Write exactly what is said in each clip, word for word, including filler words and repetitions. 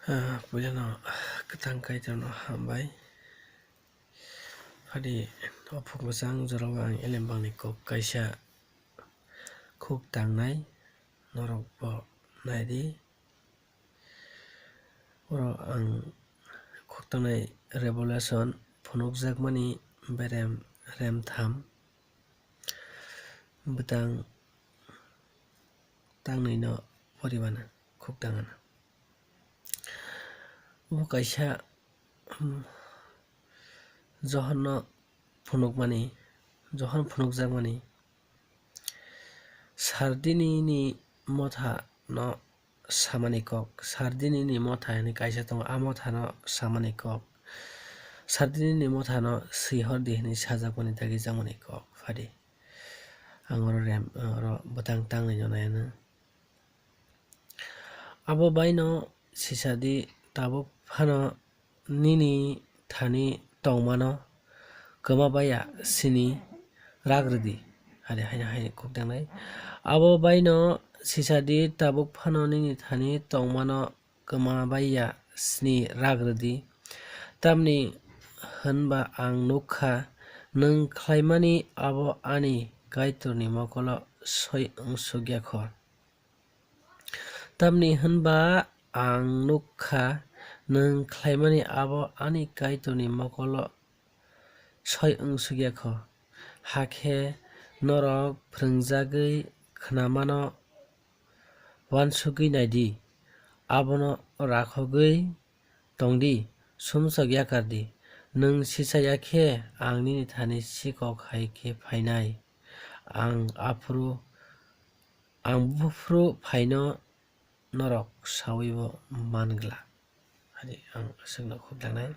Ah, puilano kwthang Kaitorno hambai. Phadi o phuk mwchang jorao ang elembakni kok kaisa khuk tangnai, norokbo naidi. Oro ang khuk tangnai Revelation phunukjakmani berem remtham bwtang tangnaino poribana khuk tangana. Bo kaisa, um, Johonno phunukmani, Johon phunukjakmani, Sardinini mothano samani kok, Sardinini motha hinwi kaisa tongo, a mothano samani kok, Sardinini mothano swihordi hinwi sajakmani dagijakmani kok phadi. Ang oro rem, oro bwtang tangnaino naianw. Abo baino sisadi, tabuk phano nini thani tongmano kwma baiya sini rak rwdi. Ari haino hai khuk tangnai. Abo baino sisadi, tabuk phano nini thani tongmano kwma baiya sini rak rwdi. Tamni hwnba ang nukha, nwng khlaimani abo ani Kaitorni mokolo soi wngsukya kho. Tamni hwnba ang nukha, nwng khlaimani abo ani Kaitorni mokolo soi wngsukya kho. Hakhe norok phrwngjagwi khnamano uansugwi naidi, abono rakhogwi tongdi, sumsok yakardi. Nwng sicha ya khe ang nini thani sikok hai khe phainai. Ang aphuru, ang buphuru phaino norok sawibo mangla. Ani ang aswkno khuk tangnai.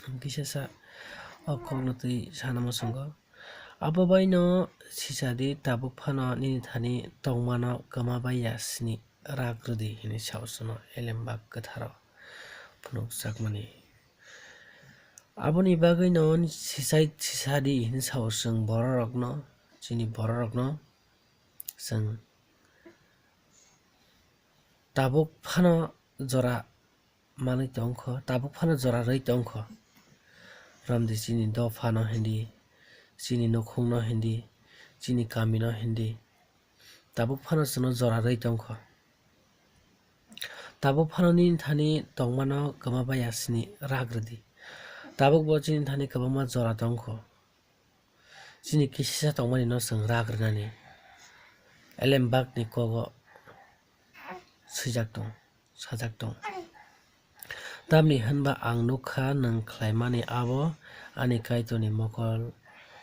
Ang kisa sa o kokno twi sana muchungo. Abo baino sisadi, tabuk phano nini thani tongmano kwma baiya sini rak rwdi hinwi sao chwngno elembak kwtharo phunukjakmani. Aboni bagwino sisai sisadi hinwi sao chwng bororokno, chini bororokno chwng tabuk phano jora manwi tongkho, tabuk phano jora rwi tongkho. Ramdi chini dophano hindi, chini nukhungno hindi, chini kamino hindi, tabuk phano chwngno jora rwi tongkho. Tabuk phano nini thani tongmano kwma baiya sini rak rwdi. Tabuk bo chini thani kwbangma jora tongkho. Chini kisisa tongmani no chwng rak rwnani elembakni kogo swijak tong, sajak tong. Tamni hwnba ang nukha, nwng khlaimani abo ani Kaitorni mokol,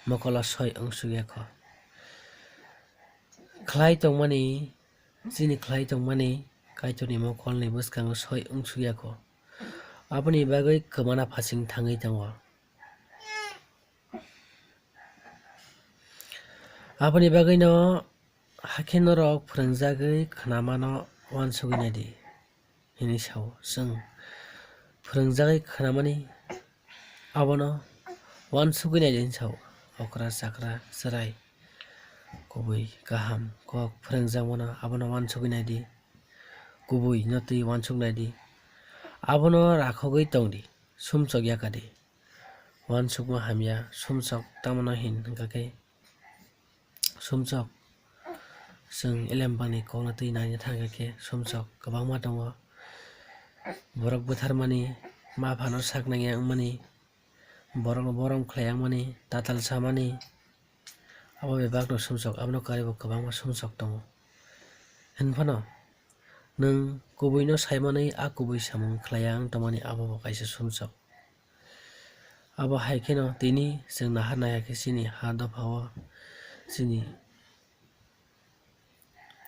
mokolo soi wngsukya kho. Khlai tongmani, chini khlai tongmani Kaitorni mokolni bwskango soi wngsukya kho. Aboni bagwi kwmana phasing thangwi tongo. Aboni bagwino hakhe norok phrwngjagwi khnamano uansugwi naidi, hinwi sao. Chwng phrwngjagwi khnamani abono uansugwi naidi hinwi sao. Okra chakra chwrai kubui kaham kok phrwngjakmano abono uansugwi naidi, kubui no twi uansuk naidi, abono rakhogwi tongdi, sumsok yakadi. Uansukma hamya, sumsok tamano hin hwnkha khe sumsok. Chwng elembakni kokno twi naina thangkha khe sumsok kwbangma tongo. Borok bwtharmani, ma phano sak nangya wngmani, borokno borom khlai wngmani, tatal samani, abo bebakno sumsok, abono karwibo kwbangma sumsok tongo. Hwnphano nwng kubuino saimanwi a kubui samung khlaiya wng tongmani abo bo kaisa sumsok. Abo hai kheno tini chwng nahar naiha khe chini ha dophao, chini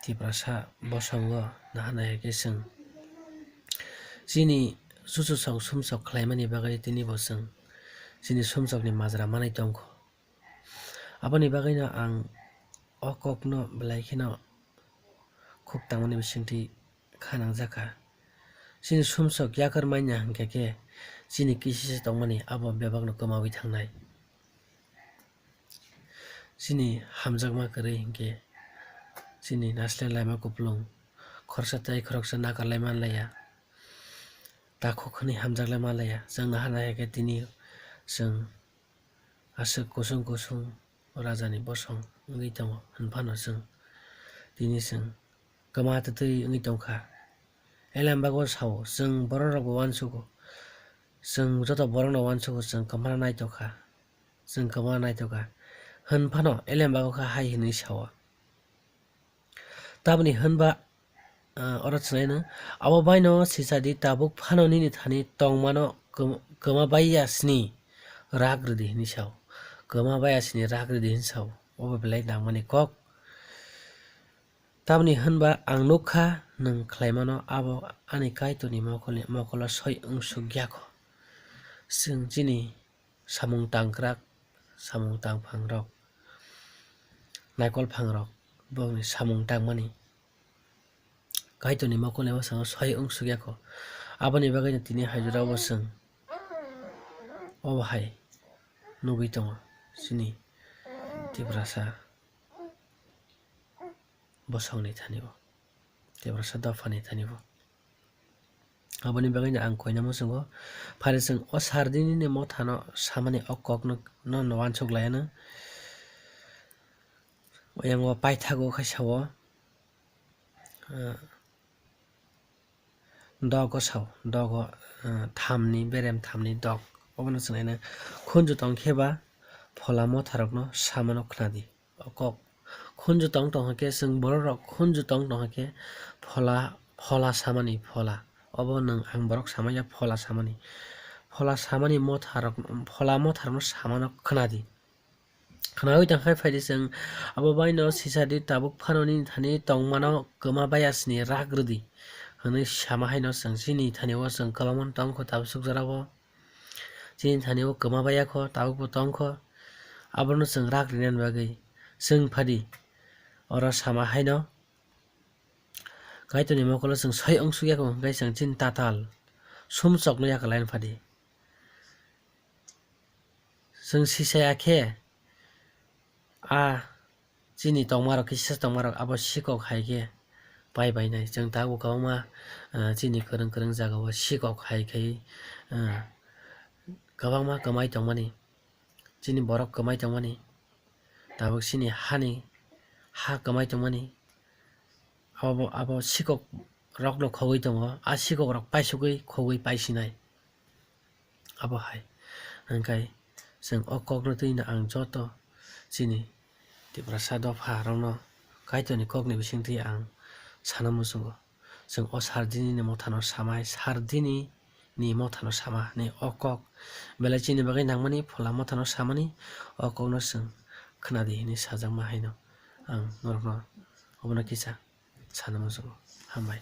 Tiprasa bosongo nahar naiha khe chwng chini chuchusong sumsok khlaimani bagwi tini bo chwng chini sumsokni majra manwi tongkho. Aboni bagwino ang o kokno belai kheno khuk tangmani bisingtwi kha nangjakha. Chini sumsok yakar manya hwnkhe khe chini kisisa tongmani abo bebakno kwmawi thangnai. Chini hamjakma kwrwi hwnkhe chini naisle laima kupulung khoroksa tei khoroksa nakarlai manlaiya. takhuk hwnwi hamjaklai manlaiya. Chwng naharnai hai khe tini chwng aswk kusung kusung rajani bosong wngwi tongo, hwnphano chwng tini chwng kwma twtwi wngwi tongkha. Elembagw sao, chwng bororokbo uansugo, chwng joto borokno uansugo, chwng kwmana naitokha, chwng kwmana naitokha, hwnphano elembagw kha hai hwnwi sao. Tamni hwnba, ah, oro chwnaino, abo baino sisadi, tabuk phano nini thani tongmano kwm-, kwma baiya sini rak rwdi hwnwi sao. Kwma baiya sini rak rwdi hwnwi sao. Obo belai nangmani kok. Tamni hwnba ang nukha nwng khlaimano abo ani Kaitorni mokolni, mokolo soi wngsukya kho. Chwng chini samung tangkrak, samung tangphangrok, naikol phangrok, bokni samung tangmani Kaitorni mokolni bwskango soi wngsukya kho. Aboni bagwino tini hai jorao bo chwng obo hai nugwi tongo chini Tiprasa bosongni thani bo, Tiprasa dophani thani bo. Aboni bagwino ang koina muchungo, phari chwng o sardinini mothano samani o kokno, no, no uansuk laiano. Oyang o paithago khe sao, ah, dogo sao, dogo, ah, thamni, berem thamni dog. Obono chwng naina khunju tong khe ba phola motharokno samano khnadi. O kok khunju tong tong khe chwng bororok khunju tong tong khe phola, phola samani phola. Obo nwng ang borok samaya phola samani. Phola samani motharok, phola motharokno samano khnadi. Khnaui tongkhai phaidi chwng, abo baino sisadi, tabuk phano nini thani tongmano kwma baiya sini rak rwdi, hwnwi sama haino chwng chini thani o chwng kwbangma tongkho tabuk suk jorao. Chini thani o kwma baiya kho, tabukbo tongkho. Abono chwng rak rinani bagwi chwng phadi oro sama haino Kaitorni mokolo chwng soi wngsukya kho, hwnkhe chwng chini tatal sumsokno yakarlaina phadi. Chwng sisaya khe a chini tongmarok, kisa tongmarok abo sikok hai khe pai bainai. Chwng tabuk kwbangma, ah, chini kwrwng kwrwng jagao sikok hai khe, ah, kwbangma kwmai tongmani, chini borok kwmai tongmani, tabuk chini hani ha kwmai tongmani, abo, abo sikok rokno khogwi tongo, a sikok rok paisugwi khogwi paisinai. Abo hai hwnkhai chwng o kokno twino ang joto chini Tiprasa dopha rokno Kaitorni kokni bisingtwi ang sana muchungo. Chwng o sardinini mothano samai, sardinini mothano sama hwnwi o kok belai chini bagwi nangmani, phola mothano samani o kokno chwng khnadi hwnwi sajakma haino ang norokno obono kisa sana muchungo. Hambai.